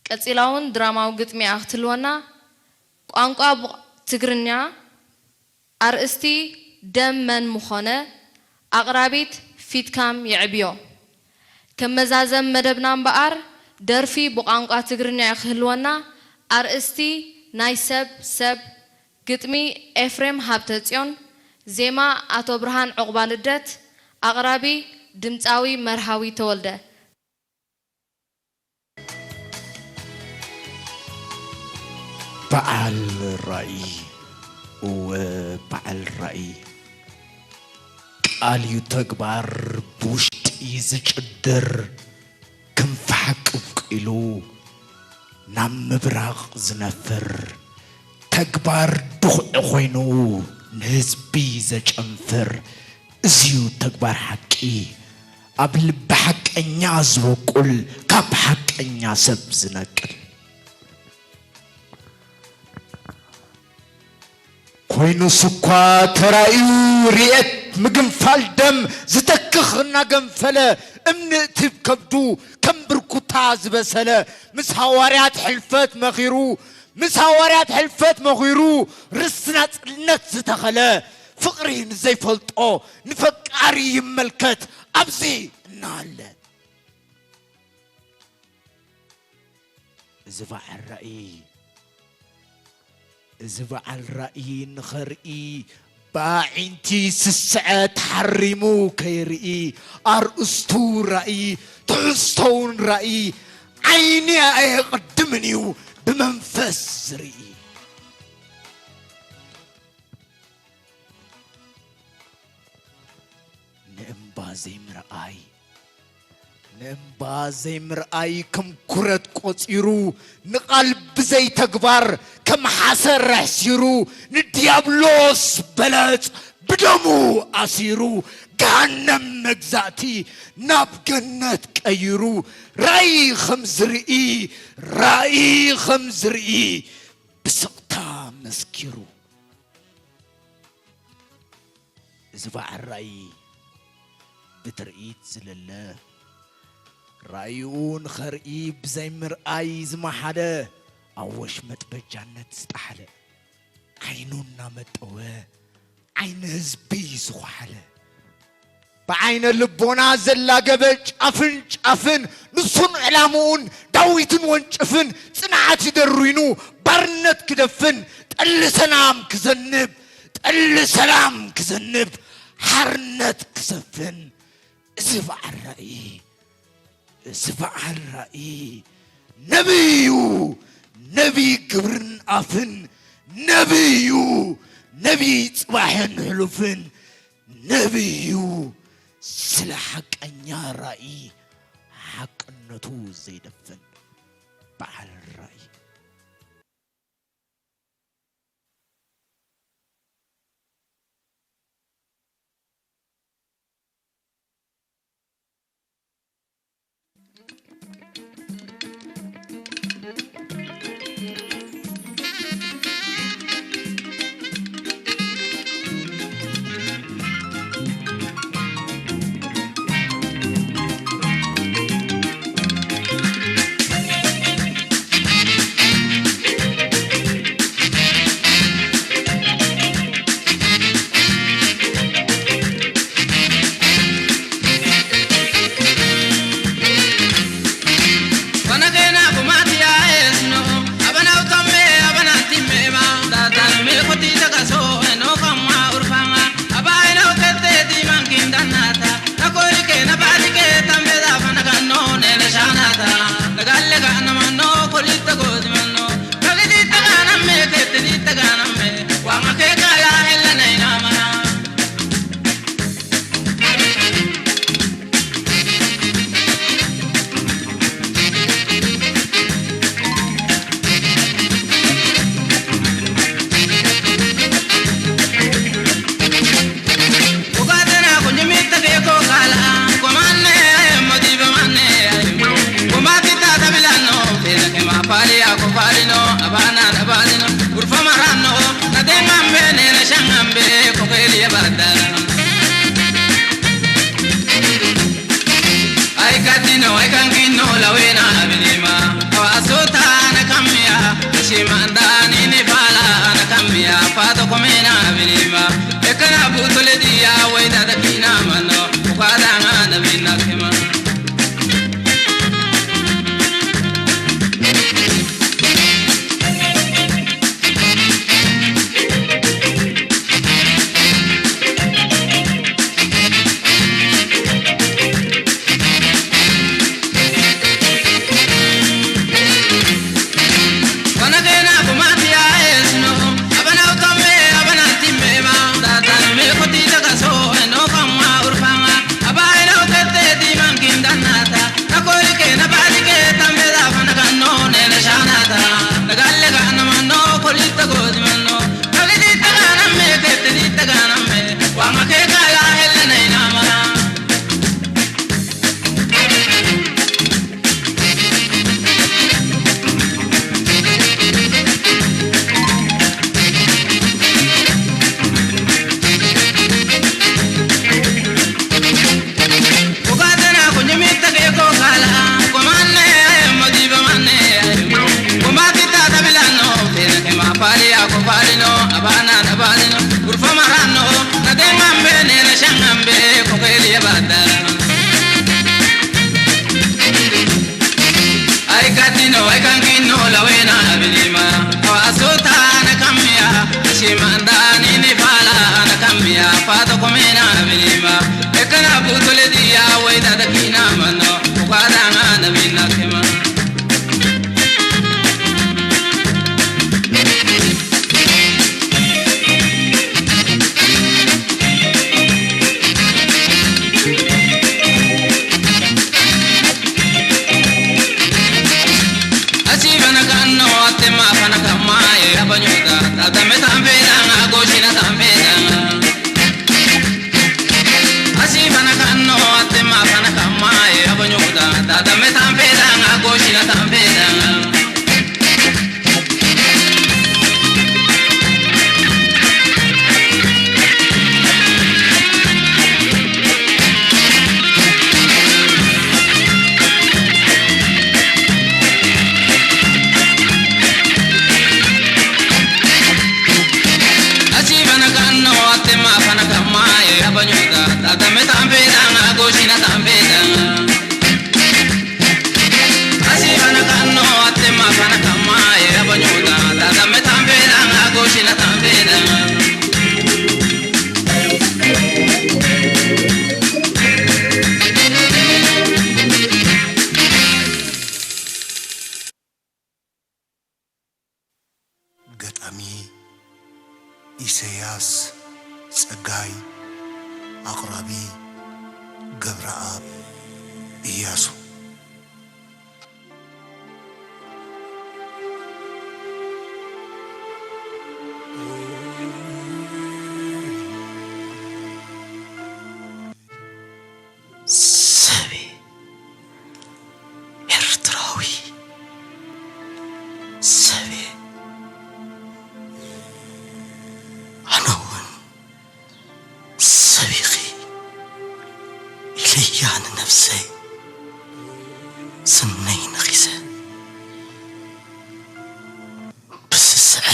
ቀጺላ እውን ድራማዊ ግጥሚ እያ ክትህልወና፣ ቋንቋ ብ-፣ ትግርኛ፣ ኣርእስቲ ደም መን ምኾነ፣ ኣቕራቢት ፊትካም የዕብዮ። ከም መዛዘም መደብና እምበኣር፣ ደርፊ ብቋንቋ ትግርኛ እዩ ክህልወና። ኣርእስቲ ናይ ሰብ ሰብ፣ ግጥሚ ኤፍሬም ሃብተጽዮን፣ ዜማ ኣቶ ብርሃን ዑቕባልደት፣ ኣቕራቢ ድምጻዊ መርሃዊ ተወልደ። በዓል ራእይ፣ እወ በዓል ራእይ፣ ቃል እዩ ተግባር ብውሽጢ ዝጭድር፣ ክንፊ ሓቂ ኣብቂሉ ናብ ምብራቕ ዝነፍር፣ ተግባር ድኹዒ ኮይኑ ንህዝቢ ዘጨንፍር፣ እዚዩ ተግባር ሓቂ፣ ኣብ ልቢ ሓቀኛ ዝበቁል፣ ካብ ሓቀኛ ሰብ ዝነቅል። ኮይኑስ እኳ ተራእዩ ርኤት ምግንፋል ደም ዝተክኽ እናገንፈለ፣ እምኒ እቲ ከብዱ ከም ብርኩታ ዝበሰለ፣ ምስ ሃዋርያት ሕልፈት መኺሩ፣ ምስ ሃዋርያት ሕልፈት መኺሩ፣ ርስቲ ናጽነት ዝተኸለ፣ ፍቕሪ ንዘይፈልጦ ንፈቃሪ ይመልከት ኣብዚ እናሃለ። እዚ በዓል ራእይ፣ እዚ በዓል ራእይ ንኸርኢ ብኣዒንቲ ስስዐ ተሓሪሙ ከይርኢ፣ ኣርእስቱ ራእይ ትሕዝቶውን ራእይ ዓይኒ ኣየቕድምን እዩ ብመንፈስ ዝርኢ። ንእምባ ዘይምርኣይ ንእምባ ዘይምርኣይ ከም ኩረት ቆጺሩ ንቓል ብዘይ ተግባር ከም ሓሰር ኣሕሲሩ ንድያብሎስ በለጽ ብደሙ ኣሲሩ ገሃነም መግዛእቲ ናብ ገነት ቀይሩ ራእይ ከም ዝርኢ ራእይ ከም ዝርኢ ብስቕታ መስኪሩ። እዚ በዓል ራእይ ብትርኢት ዝለለ ራእይኡ ንኸርኢ ብዘይ ምርኣይ ዝመሓለ ኣብ ወሽመጥ በጃነት ዝጠሓለ ዓይኑ እናመጠወ ዓይኒ ህዝቢ ዝኾሓለ ብዓይነ ልቦና ዘላገበ ጫፍን ጫፍን ንሱን ዕላምኡን ዳዊትን ወንጭፍን ጽንዓት ይደሩይኑ ባርነት ክደፍን ጠሊ ሰላም ክዘንብ ጠሊ ሰላም ክዘንብ ሓርነት ክሰፍን እዚ በዓል ራእይ እዚ በዓል ራእይ ነቢይ እዩ ነቢይ ግብርን ኣፍን ነቢይ እዩ። ነቢይ ጽባሕን ሕሉፍን ነቢይ እዩ። ስለ ሓቀኛ ራእይ ሓቅነቱ ዘይደፍን በዓል ራእይ። Ay katino, ay kankino, lawena abinima. Awa asota na kamia, shimanda nini fala na kamia, pato komena abinima. Ekana butole dia, weda da kina mano, ukada na bina kema. Ay katino, ay kankino, lawena abinima. Awa asota na kamia, shimanda nini fala na kamia, pato komena abinima. Ekana butole dia, weda da kina mano, ukada na bina kema. ኢሳያስ ጸጋይ፣ ኣቕራቢ ገብረኣብ እያሱ። ሰብየ፣ ኤርትራዊ ሰብየ፣ ኣነ እውን ሰቢኺ ኢለያ ንነፍሰይ፣ ስነይ ነኺሰ ብስስዐ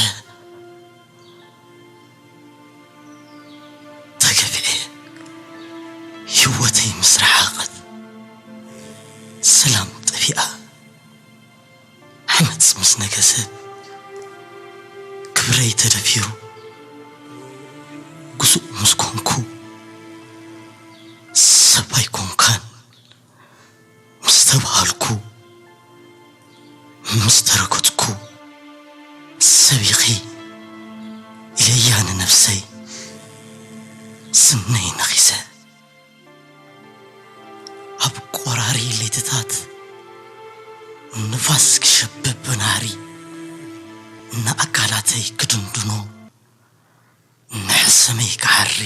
ተገፍዔ፣ ህይወተይ ምስ ረሓቐት፣ ሰላም ጠፊኣ፣ ዓመጽ ምስ ነገሰ፣ ክብረይ ተደፊሩ፣ ግሱእ ምስ ኮንኩ፣ ሰብ ኣይኮንካን ምስ ተባሃልኩ፣ ምስ ተረገጽኩ፣ ሰቢኺ ኢለያ ንነፍሰይ፣ ስነይ ነኺሰ። ኣብ ቆራሪ ለይትታት፣ ንፋስ ክሸብብ ብናህሪ፣ ንኣካላተይ ክድንድኖ፣ ንሕሰመይ ክሓሪ፣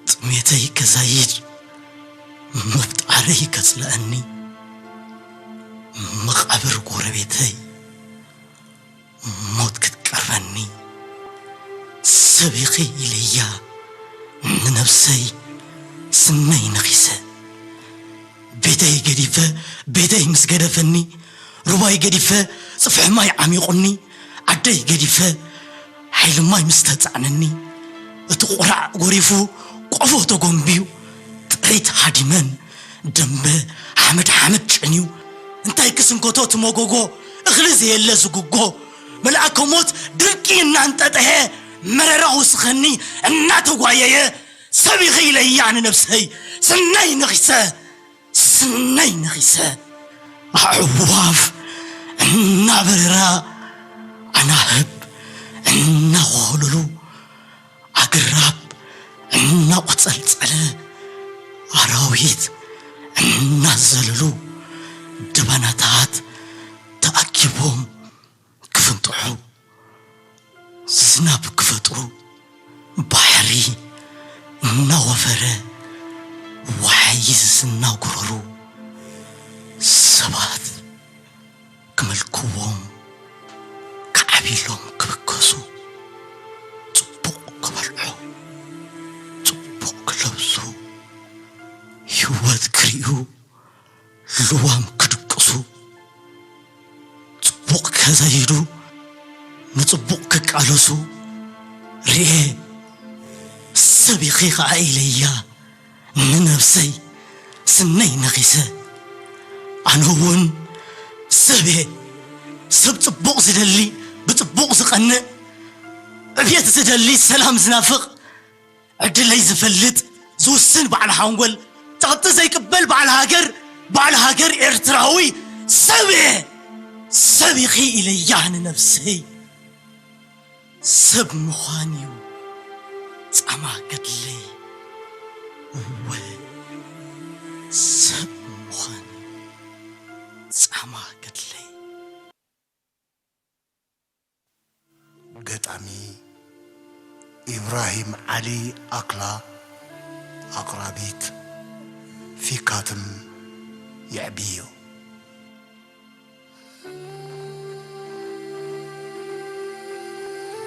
ጥሜተይ ከዛይድ፣ ምፍጣረይ ከጽልኣኒ፣ መቓብር ጎረቤተይ ሞት ክትቀርበኒ፣ ሰቢኺ ኢለያ ንነብሰይ፣ ስነይ ነኺሰ። ቤተይ ገዲፈ፣ ቤተይ ምስ ገደፈኒ፣ ሩባይ ገዲፈ፣ ጽፍሒ ማይ ዓሚቑኒ፣ ዓደይ ገዲፈ፣ ሓይሊ ማይ ምስ ተጻዕነኒ፣ እቲ ቁራዕ ጎሪፉ፣ ቆፎ ተጎንብዩ፣ ጥሪት ሃዲመን፣ ደምበ ሓመድ ሓመድ ጨንዩ፣ እንታይ ክስንከቶ እቲ መጎጎ፣ እኽሊ ዘየለ ዝጉጎ፣ መልኣከ ሞት ድርቂ እናንጠጠሐ፣ መረራ ወስኸኒ እናተጓየየ፣ ሰቢኺ ኢለያ ንነብሰይ፣ ስነይ ነኺሰ፣ ስነይ ነኺሰ። ኣዕዋፍ እናበረራ፣ ኣናህብ እናኾለሉ፣ ኣግራብ እናቖጸልጸለ፣ ኣራዊት እናዘለሉ፣ ደበናታት ተኣኪቦም ክፍንጥሑ፣ ዝናብ ክፈጥሩ፣ ባሕሪ እናወፈረ፣ ወሓይዝ እናጉረሩ፣ ሰባት ክመልክዎም፣ ክዓብይሎም ክብገሱ፣ ጽቡቕ ክበልዑ፣ ጽቡቕ ክለብሱ፣ ህይወት ክርእዩ፣ ልዋም ክድቅሱ፣ ጽቡቕ ከዛይዱ፣ ንጽቡቕ ክቃለሱ ርኤ። ሰቢኺ ኸኣ ኢለያ ንነብሰይ፣ ስነይ ነኺሰ። ኣነ እውን ሰብ እየ፣ ሰብ ጽቡቕ ዝደሊ፣ ብጽቡቕ ዝቐንእ፣ ዕብየት ዝደሊ፣ ሰላም ዝናፍቕ፣ ዕድለይ ዝፈልጥ፣ ዝውስን በዓል ሓንጎል፣ ጸቕጢ ዘይቅበል በዓል ሃገር፣ በዓል ሃገር ኤርትራዊ ሰብ እየ። ሰብ ኢኺ ኢለያ ንነብሰይ። ሰብ ምዃን እዩ ጻማ ገድለይ። እወ፣ ሰብ ምዃን እዩ ጻማ ገድለይ። ገጣሚ ኢብራሂም ዓሊ ኣክላ፣ ኣቕራቢት ፊካትም የዕብዮ።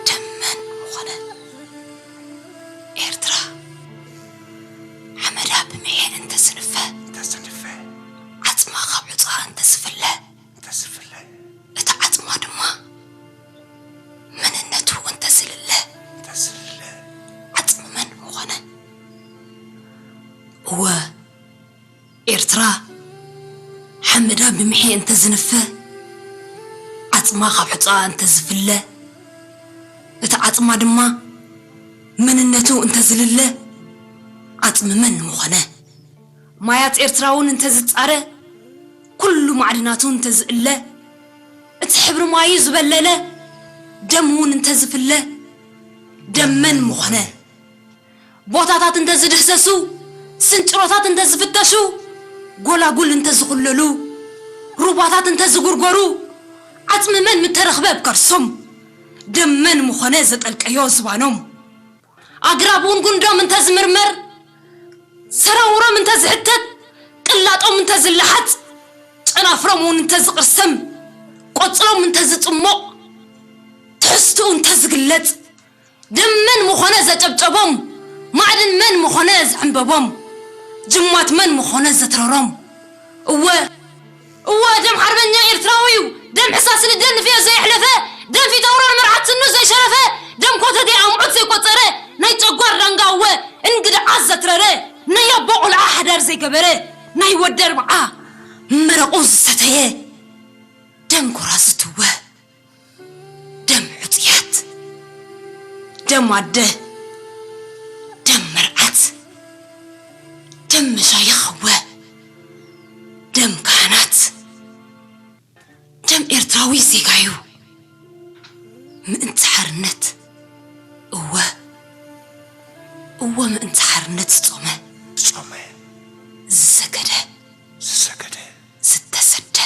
ደመን ምኾነ ኤርትራ፣ ሓመዳ ብምሔ እንተዝንፈ፣ እንተዝንፈ፣ ዓጽማ ካብ ሑጻ እንተዝፍለ፣ እንተዝፍለ፣ እቲ ዓጽማ ድማ መንነቱ እንተዝልለ፣ እንተዝልለ፣ ዓጽሚ መን ምኾነ? እወ፣ ኤርትራ ሓመዳ ብምሔ እንተዝንፈ፣ ዓጽማ ካብ ሑጻ እንተዝፍለ፣ እቲ ዓጽማ ድማ መንነቱ እንተዝልለ፣ ዓጽሚ መን ምኾነ? ማያት ኤርትራ እውን እንተዝጻረ፣ ኩሉ ማዕድናቱ እንተዝእለ፣ እቲ ሕብሪ ማዩ ዝበለለ ደም እውን እንተዝፍለ፣ ደም መን ምኾነ? ቦታታት እንተ ዝድህሰሱ፣ ስንጭሮታት እንተ ዝፍተሹ፣ ጎላጉል እንተ ዝኹለሉ፣ ሩባታት እንተ ዝጉርጎሩ፣ ዓጽሚ መን ምተረኽበ ኣብ ከርሶም፣ ደም መን ምኾነ ዘጠልቀዮ ዝባኖም። ኣግራብ እውን ጉንዶም እንተ ዝምርመር፣ ሰራውሮም እንተ ዝሕተት፣ ቅላጦም እንተ ዝለሓጽ፣ ጨናፍሮም እውን እንተ ዝቕርሰም፣ ቆጽሎም እንተ ዝጽሞቕ፣ ትሕዝትኡ እንተ ዝግለጽ፣ ደም መን ምኾነ ዘጨብጨቦም፣ ማዕድን መን ምኾነ ዘዕምበቦም፣ ጅማት መን ምኾነ ዘትረሮም። እወ፣ እወ፣ ደም ሓርበኛ ኤርትራዊ እዩ። ደም ሕሳስ ልደን ንፍዮ ዘየሕለፈ፣ ደም ፊት ኣውራር መርዓት ስኑ ዘይሸረፈ፣ ደም ኮተቴ ኣምዑት ዘይቆጸረ፣ ናይ ጨጓር ዳንጋ እወ፣ እንግድዓት ዘትረረ፣ ናይ ኣቦ ቆልዓ ሓዳር ዘይገበረ፣ ናይ ወዲ ኣርብዓ መረቑ ዝሰተየ፣ ደም ጎራዙት እወ፣ ደም ዕጹያት፣ ደም ኣደ፣ ደም መርዓት፣ ደም መሻይኽ እወ፣ ደም ካህናት፣ ደም ኤርትራዊ ዜጋዩ። ምእንቲ ሓርነት እወ፣ እወ ምእንቲ ሓርነት ዝጾመ፣ ዝጾመ፣ ዝሰገደ፣ ዝሰገደ፣ ዝተሰደ፣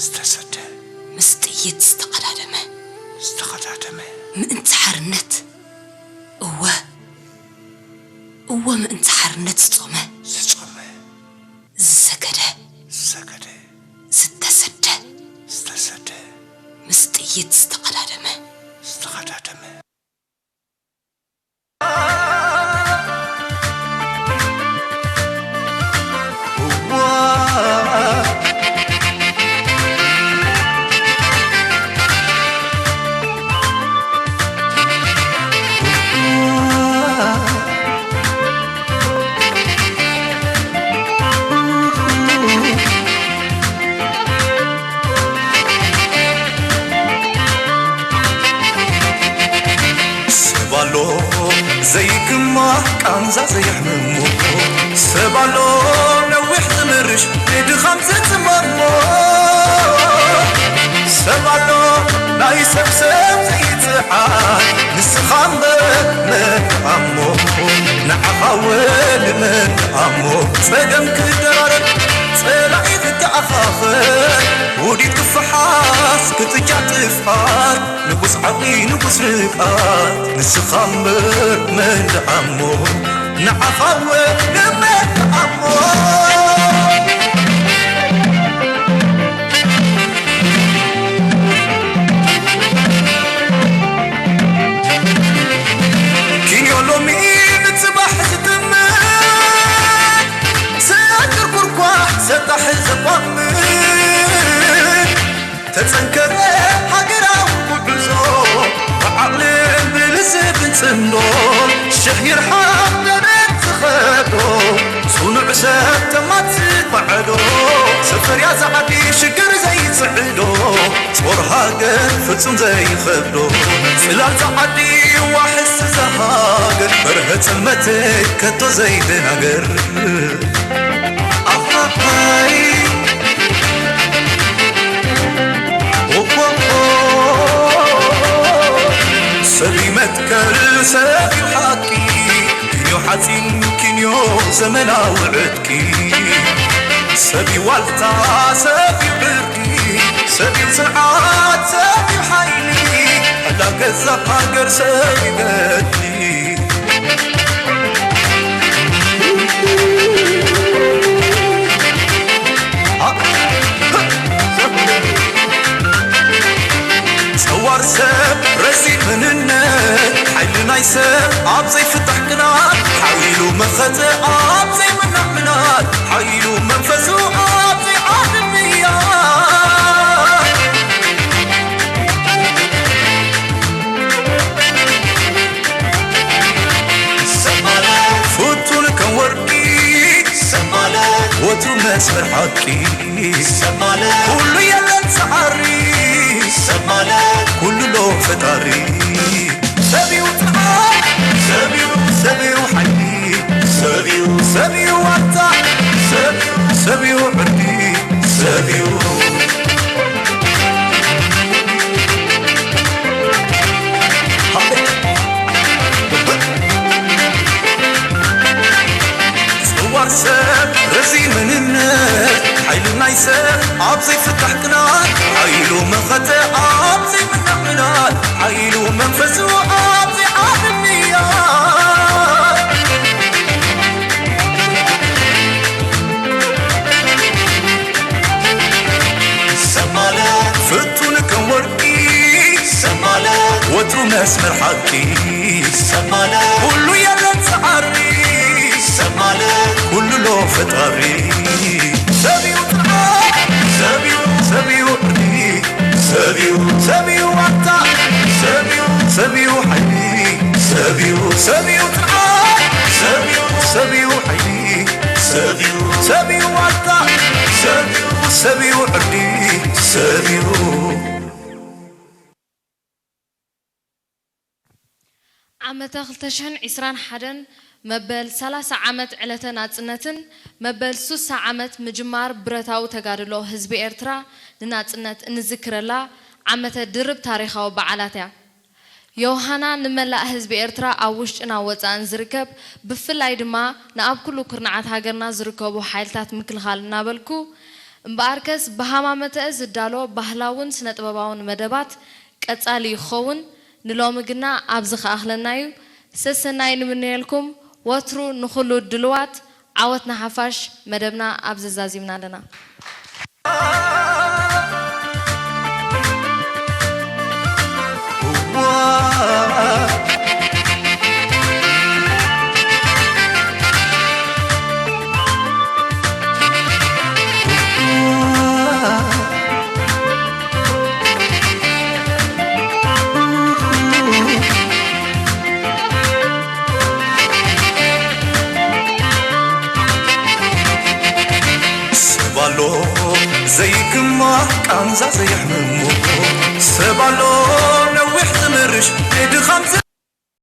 ዝተሰደ፣ ምስ ጥይት ዝተቐዳደመ፣ ዝተቐዳደመ፣ ምእንቲ ሓርነት እወ፣ እወ ምእንቲ ሓርነት ዝጾመ፣ ዝጾመ፣ ዝሰገደ፣ ዝሰገደ፣ ዝተሰደ፣ ዝተሰደ፣ ምስ ጥይት ዝተቐዳደመ፣ ዝተቐዳደመ። ሰብ ኣሎ ዘይግማዕ ቃንዛ ዘየሕምሞ፣ ሰብ ኣሎ ነዊሕ ዝምርሽ ንድኻም ዝጽመሞ፣ ሰብ ኣሎ ናይ ሰብ ሰብ ዘይጽዓር ንስኻ እምበር መን ኣሞ፣ ንዓኻ ወልመን ኣሞ፣ ጸገም ክደራረብ ጸላኢ ክተኣኻኸብ፣ ውዲት ክፈሓስ ክትጫ ጥፍኣት፣ ንጉስ ዓቕሊ ንጉስ ርግኣት፣ ንስኻ እምበር መን ደኣሞ፣ ንዓኻ ወልመን ኣሞ። ኪንዮ ሎሚ ንጽባሕ ዝጥምት፣ ሰናድር ኩርኳሕ ሰጣሕ ዘቋምት፣ ተጸንከረ ሃገራዊ ጉዕዞ፣ ብዓቕልን ብልዝብን ጽምዶ፣ ሽሕ ይርሓቕ ደረት ዝኸዶ፣ ጽኑዕ ሰብ ተማት ዝባዕዶ፣ ሰፈርያ ዝዓቢ ሽግር ዘይጽዕዶ፣ ጾር ሃገር ፍጹም ዘይኸብዶ፣ ጽላል ዝዓቢ ዋሕስ ዝሃገር፣ በርሀ ጽልመት ከቶ ዘይደናገር። ኣሃሃይ። ኦሆሆ። ሰብ እዩ መትከል፣ ሰብ እዩ ሓቂ፣ ኪንዮ ሓፂን፣ ኪንዮ ዘመናዊ ዕጥቂ፣ ሰብ እዩ ዋልታ፣ ሰብ እዩ ብርቂ፣ ሰብ እዩ ፅንዓት፣ ሰብ እዩ ሓይሊ፣ ኣላ ገዛ ሃገር ሰብ ይገድሊ። ጸዋር ሰብ ረዚን መንነት፣ ሓይሊ ናይ ሰብ ኣብ ዘይፍታሕ ቅናት፣ ሓዊሉ መኸተ ኣብ ዘይምናዕ ምናት፣ ሓይሉ መንፈሱ ኣብ ዘይዓድም ምያት። ሰብ ማለት ፍቱን ከም ወርቂ፣ ሰብ ማለት ወትሩ መስመር ሓቂ፣ ሰብ ማለት ኩሉ የለን ሰዓሪ፣ ሰብ ማለት ኩሉ ሎ ፈጣሪ። ሰብ እዩ ጽንዓት፣ ሰብ እዩ፣ ሰብ እዩ ሓይሊ፣ ሰብ እዩ፣ ሰብ እዩ ዋልታ፣ ሰብ እዩ፣ ሰብ እዩ ዕርዲ፣ ሰብ እዩ። ሃሌ። ፍታሕ ቅናት ሓይሉ መኸተ ኣብ ዘይምናዕ ምናት ሓይሉ መንፈሱ ኣብ ዘይዓርፍ ንያት ሰማለ ፍቱን ከም ወርቂ ሰማለ ወትሩ መስመር ሓቂ ሰማለ ኩሉ የለን ሰዓሪ ሰማለ ኩሉ ሎ ፈጣሪ ሰብዩ ጽንዓት ሰብዩ ሰብዩ ዕርዲ ሰብዩ ሰብዩ ዋልታ ሰብዩ ሰብዩ ሓይሊ ሰብዩ ሰብዩ ጽንዓት ሰብዩ ሰብዩ ሓይሊ ሰብዩ ሰብዩ ዋልታ ሰብዩ ሰብዩ ዕርዲ ሰብዩ ዓመተ ክልተ ሽሕን ዕስራን ሓደን መበል ሰላሳ ዓመት ዕለተ ናጽነትን መበል ሱሳ ዓመት ምጅማር ብረታዊ ተጋድሎ ህዝቢ ኤርትራ ንናጽነት እንዝክረላ ዓመተ ድርብ ታሪኻዊ በዓላት እያ። ዮሃና ንመላእ ህዝቢ ኤርትራ ኣብ ውሽጥን ኣብ ወጻእን ዝርከብ፣ ብፍላይ ድማ ንኣብ ኩሉ ኩርናዓት ሃገርና ዝርከቡ ሓይልታት ምክልኻል እናበልኩ፣ እምበኣርከስ ብሃማመተአ ዝዳሎ ባህላውን ስነ-ጥበባውን መደባት ቀጻሊ ክኸውን ንሎሚ ግና ኣብዚ ክኣኽለና እዩ። ሰሰናይ ንምነየልኩም። ወትሩ ንኹሉ ድልዋት። ዓወት ንሓፋሽ። መደብና ኣብዚ ዛዚምና ኣለና። ሰብ ኣሎ ዘይግማዕ ቃንዛ ዘየሕምሞ ሰብ ኣሎ ነዊሕ ዝምርሽ ናይ ድኻም